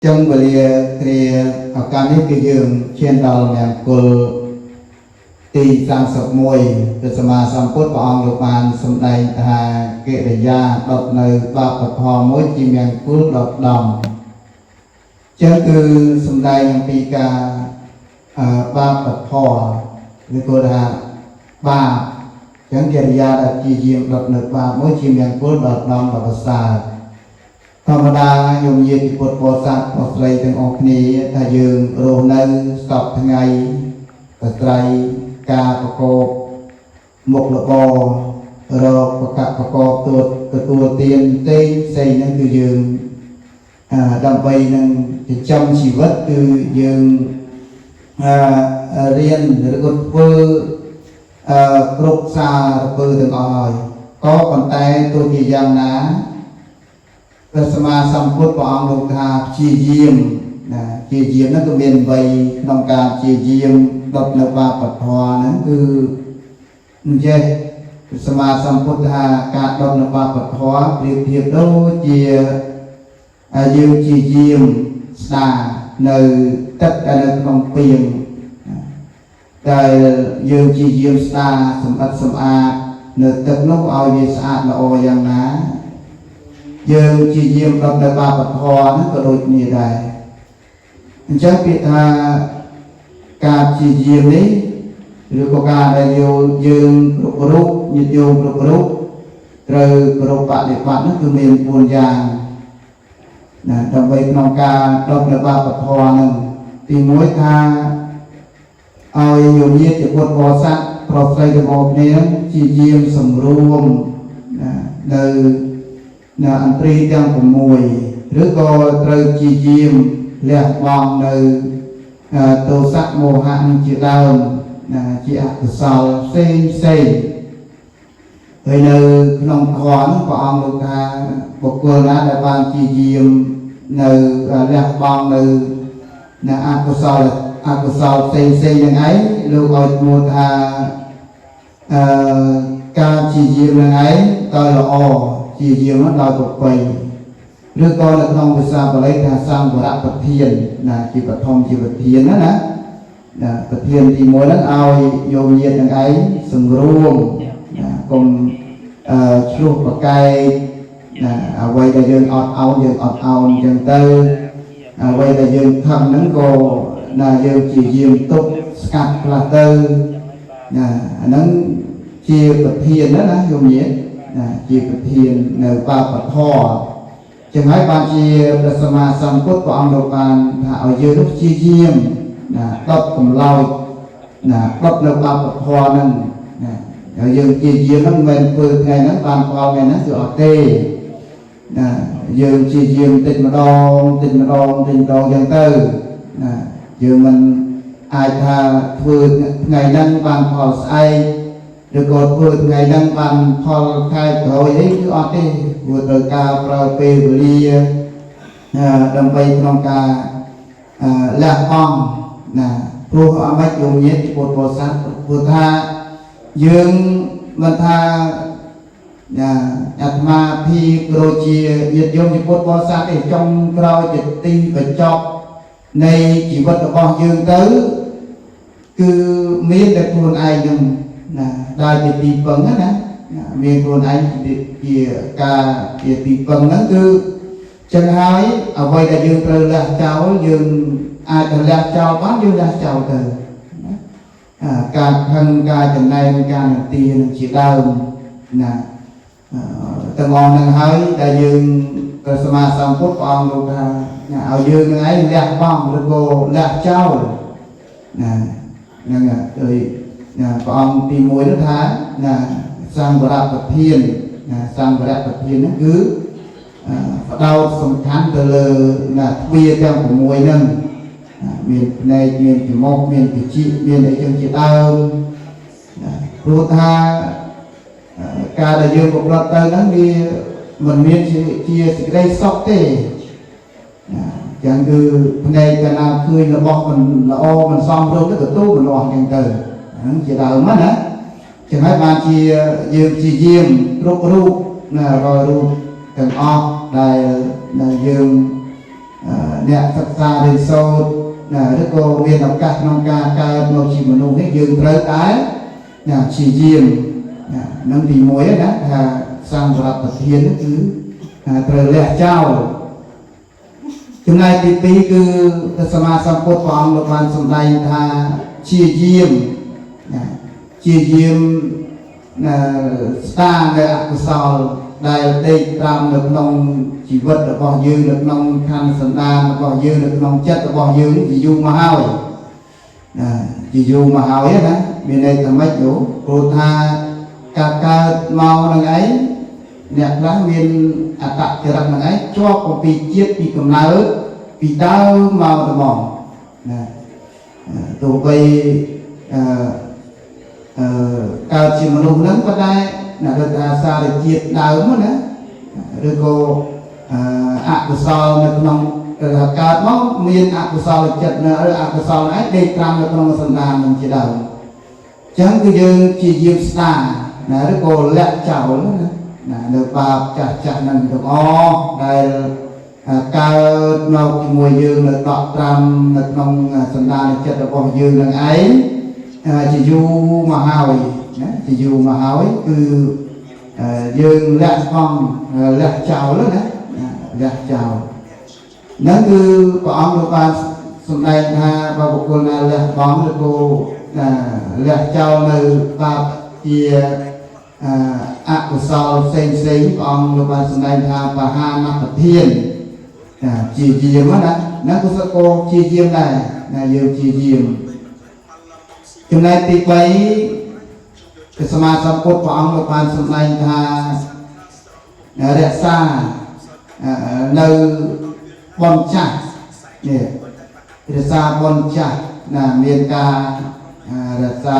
ចឹងវេលាគ្រាឱកាសនេះគឺយើងឈានដល់មង្គលទី31ព្រះសម្មាសម្ពុទ្ធព្រះអង្គលោកបានសម្ដែងថាកិរិយាដុតនៅបាបធម៌មួយជាមង្គលដ៏ដំចឹងគឺសម្ដែងអំពីការអឺបាបធម៌ឬក៏ថាបាបចឹងកិរិយាដែលជាយាមដុតនៅបាបមួយជាមង្គលដ៏ដំដ៏ប្រសើរ ធម្មតាញោមញាតិពុទ្ធបរិស័ទប្រុសស្រីទាំងអស់គ្នាថាយើងរស់នៅសពថ្ងៃប្រស្រ័យការប្រកបមុខរបររកប្រកបប្រកបទួតទទួលទានផ្សេងផ្សេងហ្នឹងគឺយើងអឺដើម្បីនឹងចិញ្ចឹមជីវិតគឺយើងអឺរៀនឬក៏ធ្វើអឺគ្រប់សារពើទាំងអស់ហើយក៏ប៉ុន្តែទោះជាយ៉ាងណា ព្រះសម្មាសម្ពុទ្ធព្រះអង្គលោកថាព្យាយាមណាព្យាយាមហ្នឹងក៏មានវ័យក្នុងការព្យាយាមដុតនៅបាបធម៌ហ្នឹងគឺអញ្ចេះព្រះសម្មាសម្ពុទ្ធថាការដុតនៅបាបធម៌ប្រៀបធៀបដូចជាយើងព្យាយាមស្ដារនៅទឹកដែលនៅក្នុងពាងដែលយើងព្យាយាមស្ដារសម្បត្តិសម្អាតនៅទឹកនោះឲ្យវាស្អាតល្អយ៉ាងណា យើងជាយាមដុតនៅបាបធម៌ហ្នឹងក៏ដូចគ្នាដែរអញ្ចឹងពាក្យថាការជាយាមនេះឬក៏ការដែលយកយើងគ្រប់រូបញាតិញោមគ្រប់រូបត្រូវគោរពបដិបត្តិហ្នឹងគឺមាន4យ៉ាងណាដើម្បីក្នុងការដុតនៅបាបធម៌ហ្នឹងទី1ថាឲ្យញោមញាតិពុទ្ធបរិស័ទប្រុសស្រីទាំងអស់គ្នាជាយាមសម្រួមណានៅ នៅឥន្ទ្រីទាំង6ឬក៏ត្រូវជាយាមលះបង់នៅអឺទោសៈមោហៈនឹងជាដើមណាជាអកុសលផ្សេងផ្សេងហើយនៅក្នុងធម៌នោះព្រះអង្គលោកថាបុគ្គលណាដែលបានជាយាមនៅលះបង់នៅនៅអកុសលអកុសលផ្សេងផ្សេងហ្នឹងឯងលោកឲ្យឈ្មោះថាអឺការជាយាមហ្នឹងឯងដោយល្អជាយាមនោះដោយប្រពៃឬក៏នៅក្នុងភាសាបាលីថាសម្វរប្រធានណាជាបឋមជាប្រធានណាណាណាប្រធានទី1ហ្នឹងឲ្យញោមញាតិនឹងឯងសង្រួមណាកុំអឺឆ្លោះប្រកែកណាអ្វីដែលយើងអត់អោនយើងអត់អោនអញ្ចឹងទៅអ្វីដែលយើងខឹងហ្នឹងក៏ណាយើងជាយាមទុកស្កាត់ខ្លះទៅណាអាហ្នឹងជាប្រធានណាណាញោមញាតិណាជាប្រធាននៅបាបធម៌ចឹងហើយបានជាព្រះសម្មាសម្ពុទ្ធព្រះអង្គលោកបានថាឲ្យយើងនោះព្យាយាមណាដុតកម្លោចណាដុតនៅបាបធម៌ហ្នឹងណាហើយយើងព្យាយាមហ្នឹងមិនមែនធ្វើថ្ងៃហ្នឹងបានផលថ្ងៃហ្នឹងគឺអត់ទេណាយើងព្យាយាមតិចម្ដងតិចម្ដងតិចម្ដងចឹងទៅណាយើងមិនអាចថាធ្វើថ្ងៃហ្នឹងបានផលស្អែកឬក៏ធ្វើថ្ងៃហ្នឹងបានផលខែក្រោយអីគឺអត់ទេព្រោះត្រូវការប្រើពេលវេលាដើម្បីក្នុងការលះបង់ណាព្រោះអមិនយមញាតិពុទ្ធបរិស័ទព្រោះថាយើងមិនថាណាអាត្មាភីប្រូជាញាតិញោមជាពុទ្ធបរិស័ទទេចុងក្រោយជាទីបញ្ចប់នៃជីវិតរបស់យើងទៅគឺមានតែខ្លួនឯងនឹងណាដែលជាទីពឹងណាណាមានខ្លួនឯងជាការជាទីពឹងហ្នឹងគឺចឹងហើយអ្វីដែលយើងត្រូវលះចោលយើងអាចទៅលះចោលបានយើងលះចោលទៅណាអាការខឹងការចំណែនការនទានឹងជាដើមណាអឺទាំងអស់ហ្នឹងហើយដែលយើងព្រះសម្មាសម្ពុទ្ធព្រះអង្គលោកថាណាឲ្យយើងនឹងឯងលះបង់ឬក៏លះចោលណាហ្នឹងហើយណាព្រះអង្គទី1នោះថាណាសម្វរប្រធានណាសម្វរប្រធានហ្នឹងគឺផ្ដោតសំខាន់ទៅលើណាទ្វាទាំង6ហ្នឹងមានភ្នែកមានច្រមុះមានវិជ្ជាមានអីចឹងជាដើមណាព្រោះថាការដែលយើងប្រព្រឹត្តទៅហ្នឹងវាមិនមានជាជាសេចក្តីសុខទេណាចឹងគឺភ្នែកកាលណាឃើញរបស់មិនល្អមិនសមរម្យទៅក៏ទូមិនអស់ចឹងទៅហ្នឹងជាដើមណាចឹងហើយបានជាយើងព្យាយាមគ្រប់រូបណារាល់រូបទាំងអស់ដែលដែលយើង អ្នកសិក្សារៀនសូត្រណាឬក៏មានឱកាសក្នុងការកើតមកជាមនុស្សនេះយើងត្រូវតែណាព្យាយាមណានឹងទី1ណាថាសង្វរប្រធានគឺត្រូវលះចោលចំណែកទី2គឺព្រះសម្មាសម្ពុទ្ធព្រះអង្គលោកបានសម្ដែងថាព្យាយាមណាព្យាយាមណាស្ដារនៅអកុសលដែលដេកត្រាំនៅក្នុងជីវិតរបស់យើងនៅក្នុងខណ្ឌសន្តានរបស់យើងនៅក្នុងចិត្តរបស់យើងជាយូរមកហើយណាជាយូរមកហើយណាមានន័យថាម៉េចយោព្រោះថាការកើតមកនឹងឯងអ្នកខ្លះមានអត្តចរិតនឹងឯងជាប់អំពីជាតិពីកំណើតពីដើមមកត្មងណាទោះបីអឺអឺកើតជាមនុស្សហ្នឹងប៉ុន្តែអ្នកដូចថាសារជាតិដើមណាឬក៏អកុសលនៅក្នុងកើតមកមានអកុសលចិត្តនៅឬអកុសលឯងដេកត្រាំនៅក្នុងសន្តាននឹងជាដើមអញ្ចឹងគឺយើងជាយាមស្ដារណាឬក៏លាក់ចោលណាណានៅបាបចាស់ចាស់នឹងទាំងអស់ដែលកើតមកជាមួយយើងនៅដកត្រាំនៅក្នុងសន្តានចិត្តរបស់យើងនឹងឯងជាយូរមកហើយណាជាយូរមកហើយគឺយើងលាក់ផងលះចោលណាលះចោលហ្នឹងគឺព្រះអង្គលោកបានសម្ដែងថាបើបុគ្គលណាលះបង់ឬក៏លះចោលនៅបាបជាអកុសលផ្សេងផ្សេងព្រះអង្គលោកបានសម្ដែងថាបហានប្រធានជាយាមណាហ្នឹងក៏សកោជាយាមដែរណាយើងជាយាមចំណែកទី3ព្រះសម្មាសម្ពុទ្ធព្រះអង្គលោកបានសម្ដែងថារក្សានៅបុណ្យចាស់នេះរក្សាបុណ្យចាស់ណាមានការរក្សា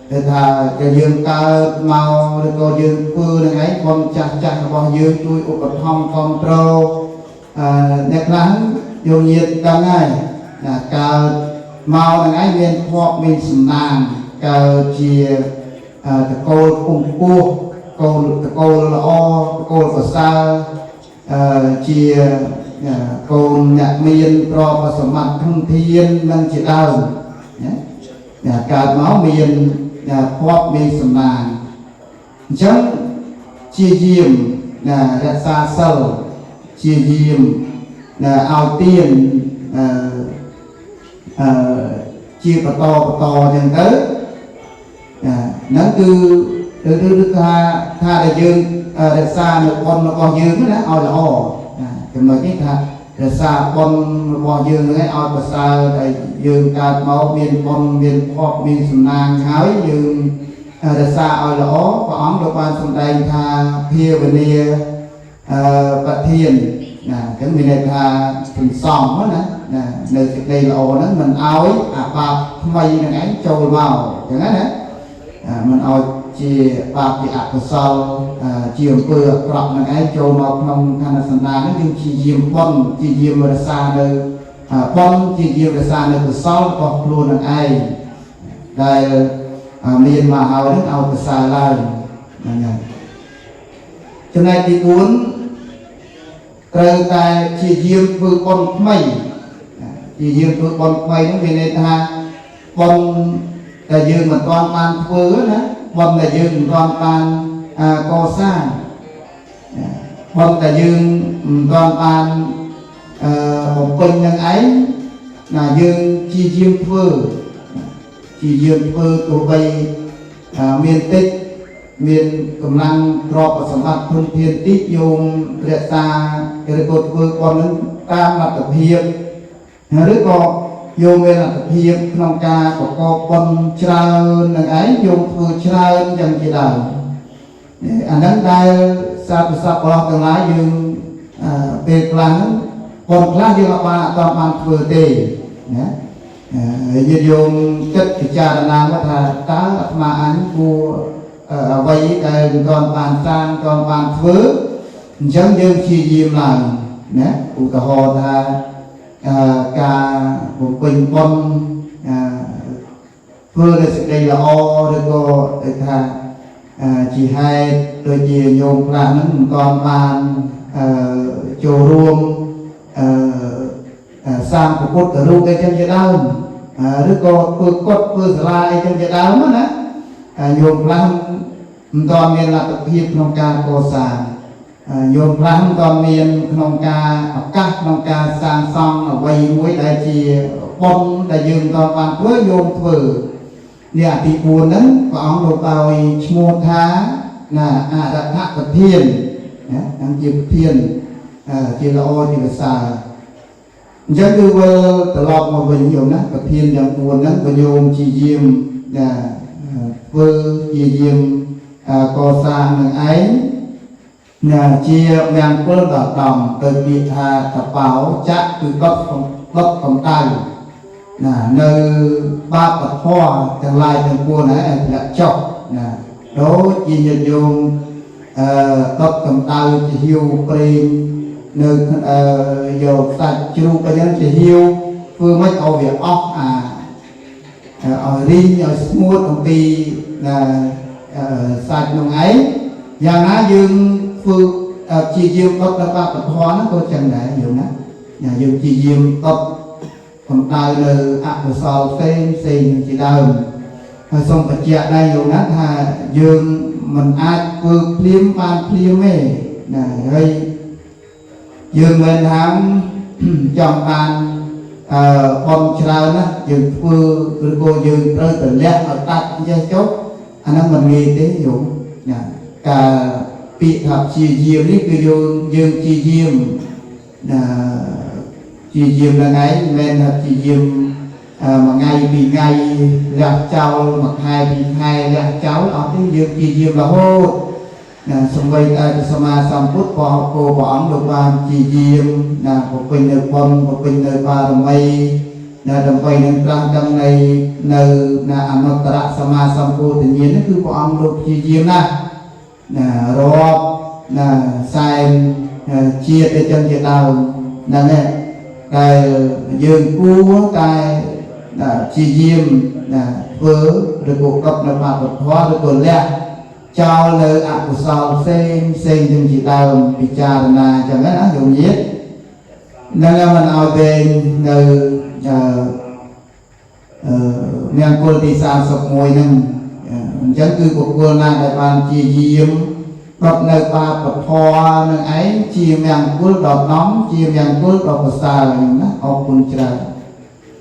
គឺថាដែលយើងកើតមកឬក៏យើងធ្វើនឹងឯងបុណ្យចាស់ចាស់របស់យើងជួយឧបត្ថម្ភគ្រប់គ្រងអ្នកខ្លះយកញាតដឹងហើយណាកើតមកនឹងឯងមានភ័ព្វមានសំណាងកើតជាតកូលពងពោះកូនតកូលល្អតកូលប្រសើរជាកូនអ្នកមានទ្រព្យសម្បត្តិធនធាននិងជាដើមណាកើតមកមានភ័ព្វមានសំណាងអញ្ចឹងជាយាមណារក្សាសិលជាយាមណាឲ្យទានអឺអឺជាបន្តបន្តអញ្ចឹងទៅហ្នឹងគឺឬឬថាថាដែលយើងរក្សានៅបុណ្យរបស់យើងណាឲ្យល្អណាចំណុចនេះថារក្សាបុណ្យរបស់យើងហ្នឹងឲ្យប្រសើរដែលយើងកើតមកមានបុណ្យមានភ័ព្វមានសំណាងហើយយើងរក្សាឲ្យល្អព្រះអង្គលោកបានសម្ដែងថាភាវនាប្រធានណាអញ្ចឹងមានន័យថាសន្សំណាណានៅសេចក្តីល្អហ្នឹងមិនឲ្យអាបាបថ្មីហ្នឹងឯងចូលមកអញ្ចឹងណាមិនឲ្យជាបាបជាអកុសលជាអំពើអាក្រក់នឹងឯងចូលមកក្នុងខណ្ឌសន្តានហ្នឹងយើងជាយាមបុណ្យជាយាមរក្សានៅបុណ្យជាយាមរក្សានៅកុសលរបស់ខ្លួននឹងឯងដែលមានមកហើយហ្នឹងឲ្យប្រសើរឡើងហ្នឹងហើយចំណែកទី4ត្រូវតែជាយាមធ្វើបុណ្យថ្មីជាយាមធ្វើបុណ្យថ្មីហ្នឹងមានន័យថាបុណ្យដែលយើងមិនទាន់បានធ្វើណាបុណ្យដែលយើងមិនទាន់បានកសាងបុណ្យដែលយើងមិនទាន់បានបំពេញនឹងឯងណាយើងជាយាមធ្វើជាយាមធ្វើទោះបីមានតិចមានកម្លាំងទ្រព្យសម្បត្តិធនធានតិចយោមរក្សាឬក៏ធ្វើបុណ្យនឹងតាមលទ្ធភាពឬក៏យោមមានលទ្ធភាពក្នុងការប្រកបបុណ្យច្រើននឹងឯងយោមធ្វើច្រើនយ៉ាងជាដើមអាហ្នឹងដែលសាធុសពបរោះទាំងឡាយយើងពេលខ្លះហ្នឹងបុណ្យខ្លះយើងអត់បានអត់បានធ្វើទេណាញាតិញោមគិតពិចារណាមកថាតើអាត្មាអញគួរអ្វីដែលមិនទាន់បានសាងមិនទាន់បានធ្វើអញ្ចឹងយើងព្យាយាមឡើងណាឧទាហរណ៍ថាការបំពេញបុណ្យធ្វើនៅសេចក្តីល្អឬក៏ដូចថាជាហេតុដូចជាញោមខ្លះហ្នឹងមិនទាន់បានចូលរួម សាងពុទ្ធរូបអីចឹងជាដើមឬក៏ធ្វើកុដិធ្វើសាលាអីចឹងជាដើមណាញោមខ្លះមិនទាន់មានលទ្ធភាពក្នុងការកសាងញោមខ្លះមិនទាន់មានក្នុងការឱកាសក្នុងការសាងសង់អ្វីមួយដែលជាបុណ្យដែលយើងមិនទាន់បានធ្វើញោមធ្វើនេះអាទី4ហ្នឹងព្រះអង្គលោកឲ្យឈ្មោះថាណាអរថប្រធានណាហ្នឹងជាប្រធានជាល្អជាប្រសើរអញ្ចឹងគឺវិលត្រឡប់មកវិញញោមណាប្រធានយ៉ាង4ហ្នឹងបើញោមជាយាមណាធ្វើជាយាមកសាងនឹងឯងណាជាមង្គលដល់ដំទៅពាក្យថាតបោចៈគឺដុតដុតកម្ដៅណានៅបាបធម៌ទាំងឡាយទាំងពួងណាឲ្យធ្លាក់ចុះណាដូចជាញាតិញោមអឺដុតកម្ដៅជាហៀវប្រេងនៅអឺយកសាច់ជ្រូកអីហ្នឹងជាហៀវធ្វើម៉េចឲ្យវាអស់អាឲ្យរីងឲ្យស្ងួតអំពីណាសាច់នោះឯងយ៉ាងណាយើងធ្វើជាយាមដុតដល់បាបធម៌ហ្នឹងក៏ចឹងដែរញោមណាយើងជាយាមដុតកម្ដៅនៅអកុសលផ្សេងផ្សេងជាដើមហើយសូមបញ្ជាក់ដែរញោមណាថាយើងមិនអាចធ្វើភ្លាមបានភ្លាមទេណាហើយយើងមិនថាចង់បានអឺបុណ្យច្រើនណាយើងធ្វើឬក៏យើងត្រូវតែលះឲ្យដាច់ចេះចុះអាហ្នឹងមិនងាយទេញោមណាការពាក្យថាព្យាយាមនេះគឺយើងយើងព្យាយាមណាព្យាយាមហ្នឹងឯងមិនមែនថាព្យាយាមមួយថ្ងៃពីរថ្ងៃលះចោលមួយខែពីរខែលះចោលអត់ទេយើងព្យាយាមរហូតណាសម្បីតែព្រះសម្មាសម្ពុទ្ធព្រះគោព្រះអង្គលោកបានព្យាយាមណាបំពេញនៅបុណ្យបំពេញនៅបារមីណាដើម្បីនឹងត្រាស់ដឹងនៃនៅណាអនុត្តរសម្មាសម្ពោធិញ្ញាណនេះគឺព្រះអង្គលោកព្យាយាមណាស់ណារាប់ណាសែនជាតិអីចឹងជាដើមហ្នឹងឯងដែលយើងគួរតែណាព្យាយាមណាធ្វើឬក៏កត់នៅបាបធម៌ឬក៏លះចោលនៅអកុសលផ្សេងផ្សេងទាំងជាដើមពិចារណាអញ្ចឹងណាញោមញាតនឹងមិនឲ្យវែងនៅអឺអឺមង្គលទី31ហ្នឹងអញ្ចឹងគឺបុគ្គលណាដែលបានជាយាមដុតនៅបាបធម៌នឹងឯងជាមង្គលដ៏ដំជាមង្គលដ៏ប្រសើរណាអរគុណច្រើន។